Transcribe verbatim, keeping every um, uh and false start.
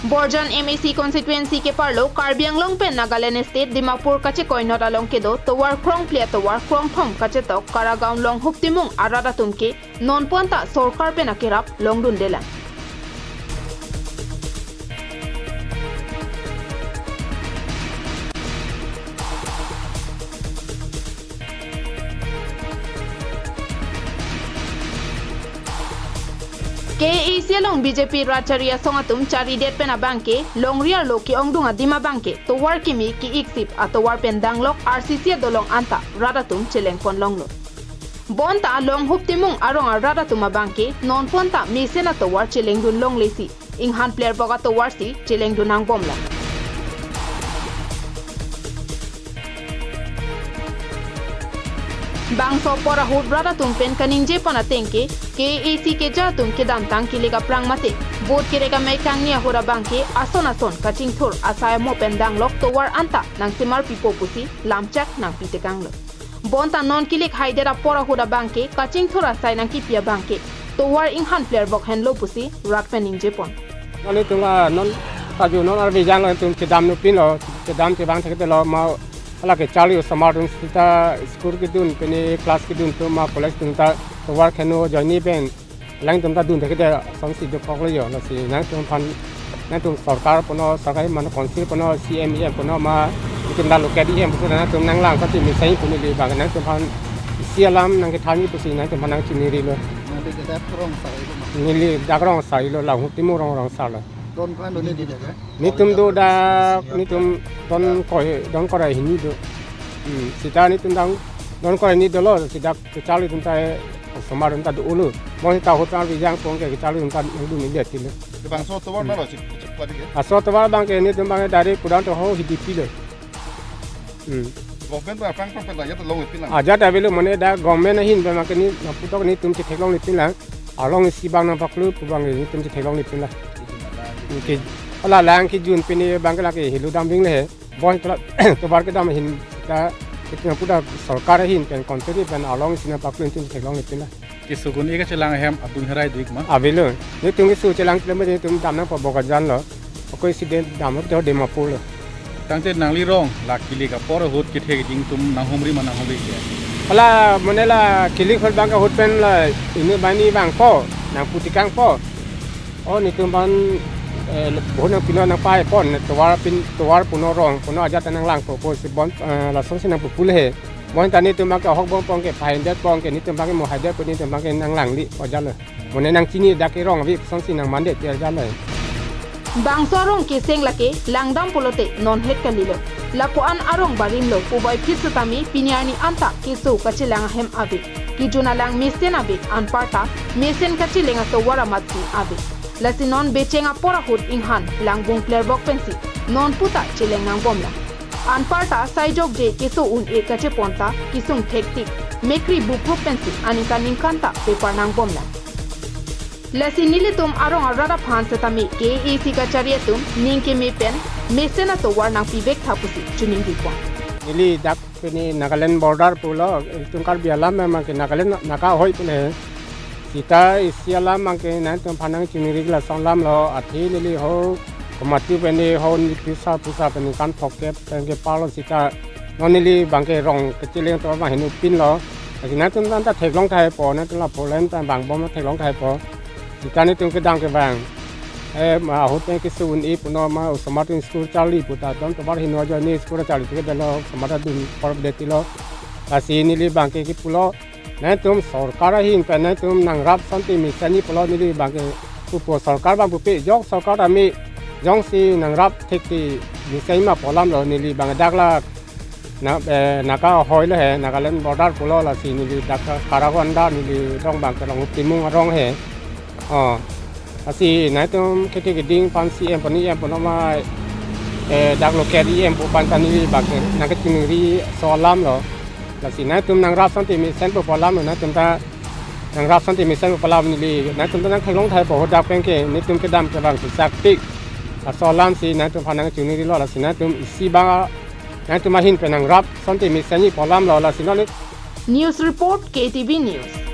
Borjan M A C constituency keparlo Karbi Anglong pen Nagaland State Dimapur kachekoinot along kedo tovar krongphli atovar krongthom kachetok Karagaon Longhup Timung arat atum ke nonpu anta sorkar pen akerap longdundelang. K A A C along B J P rat chari asong atum charidet pen abangke longri arlo ke-ongdung adim abangke tovar kimi ki-iksip atovar pen danglok R C C adolong anta rat atum chelengpon longlo. Bonta Longhup Timung arong arat atum abangke nonpu anta mesen atovar chelengdun longlesi inghan plerbok atovar si chelengdun nangbomlang. Bangso apor ahut rat atum pen kaningjepon ateng ke K A A C keja atum kedamtang kilik aphrang mate vote kerek amei kangni ahut abangke ason ason kachingthur asai amo pen danglok tovar anta nangsemar pipo pusi lamchak nangpitekanglo. Bonta non kilik haidet apor ahut abangke kachingthur asai nangkipi abangke tovar inghan plerbok henlo pusi rat pen ningjepon. Non itum la non kaju non arve jang lo itum chedam nupinlo, chedam chevang thekte lo ma hala kecharli osomar atum sita school kedun pini class kedun atum ma college atum ta tovar kheno ajoine pen alangtum ta dun thekte asonsi dokoklo jo, lasi nangtumphan nangtum sorkar puno, sorkar mane council puno, C M, E M puno ma itum ta local E M pusi nangtum nanglang kati mesen pu neli abang nangtumphan isi alam nangkethanji pusi nangtumphan nangchiningrilo. Nangli ke dak rong asarlo ma? Neli dak rong asarlo, Longhup Timung arong rong asarlo. Don ko-an do neli dak? Netum do dak, netum don kroi, don kroi hini do. Hmm, sita netum dak don kroi hini dolo, sita kecharli atum ta, osomar atum ta do-olo. Mo sita hotel rijang pon ke kecharli atum ta nangdun neli atilo. Bangso tovar nalo chip chip padi ke? Aso tovar abangke netum abangke direct pudam to ho Hidipi lo. Hmm. Government ba aphrang aphrang pen ajat longle pinlang. Ajat avelo mane dak government ahin pen abangke ne nangputok netum chetheklongle pinlang. Along isi abang nangpaklu pu abangke netum chetheklongle pinlang. Oke. Hala lang kejun pini abangke lake helo dam bing le he. Bon kela tovar kedam ahin ta netum pudak sorkar ahin pen country pen along isi nangpaklu netum chetheklongle pinlang. Keso un-e kachelang ahem adung herai do ik ma? Avelo. Netum keso chelang klem netum dam nangpo Bokajan lo. Ako isi de dam lo to Dimapur lo. Tangte nangli rong la kilik apor ahut kethe keding atum nanghumri ma nanghumri ke? Hala mane la kilik ahut abangke ahut pen la inut banghini vangpo, nangputekangpo. O netum aphan, eh, vote nangpilo nangpaipon, tovar pin, tovar puno rong puno ajat nanglangpo pusi bon, eh, lasonsi nangpupu le he. Bonta netum abangke ahok bom pon ke, pahaidet pon ke, netum abangke mo haidet pon netum abangke nanglangli ajat lo. Mane nangchini dak kerong avi sonsi nangmandet ajat lo. Bangso arong keseng lake langdam pulote non het kalilo. Lapu-an arong barim lo puvoiphit setame pini arni anta keso kachelang ahem ave. Kejun alang mesen ave anparta mesen kacheleng atovar amatsi ave. Lasi non becheng apor ahut inghan langbung plerbok pensi nonpu ta cheleng nangbomlang. Anparta sai jokje keso un-e kachepon ta kesung thektik, mekri buprup pensi aningkan ningkan ta pepar nangbomlang. Lasi nelitum arong arat aphan setame K A A C kachari atum ning keme pen mesen atovar nangpivek tha pusi chiningripon. Neli dak pini Nagaland border pulo, itum Karbi alam memang ke Nagaland Naga ahoi pule. Sita isi alam abangke nangtumphan nangchiningri lason alam lo, athe neli ho komat pen ho neli pisa pisa pen kan pocket pen keparlo sita non neli abangke rong kacheleng atovar abang heno pinlo. Lasi nangtum anta theklong tahai po, nangtum la Poland ta vangbom theklong tahai po. Sita netum kedam kevang. Eh, ma ahut pen keso un-e puno ma osomar atum school charli puta don tovar heno ajoine school charli thekdetlo osomar ta dun apor detilo. Lasi neli abangke kipulo. Nangtum sorkar ahin pen nangtum nangrap asonte mesenji pulo neli abangke pupo sorkar abang pupe jok sorkar ami jongsi nangrap thekte mesenji ma pu alam lo neli abang dak la na, eh, Naga ahoi lo he, Nagaland border pulo lasi neli dak Karaganda neli rong abangke Longhup Timung arong he. Oh. Lasi nangtum kethe keding aphan C M aphan E M aphan ma, eh, dak local E M pu aphan ta neli abangke nangkachiningri lason alam lo. Lasi nangtum nangrap asonte mesen pu alam lo nangtum ta nangrap asonte mesen pu alam neli nangtum ta nangtheklong tahai po hadak pen ke netum kedam kevang si saktik. Lason alam si nangtumphan nangchiningrilo lasi nangtum isi abang nangtum ahin pen nangrap asonte mesenji pu alam lo lasi non. News report K T V News.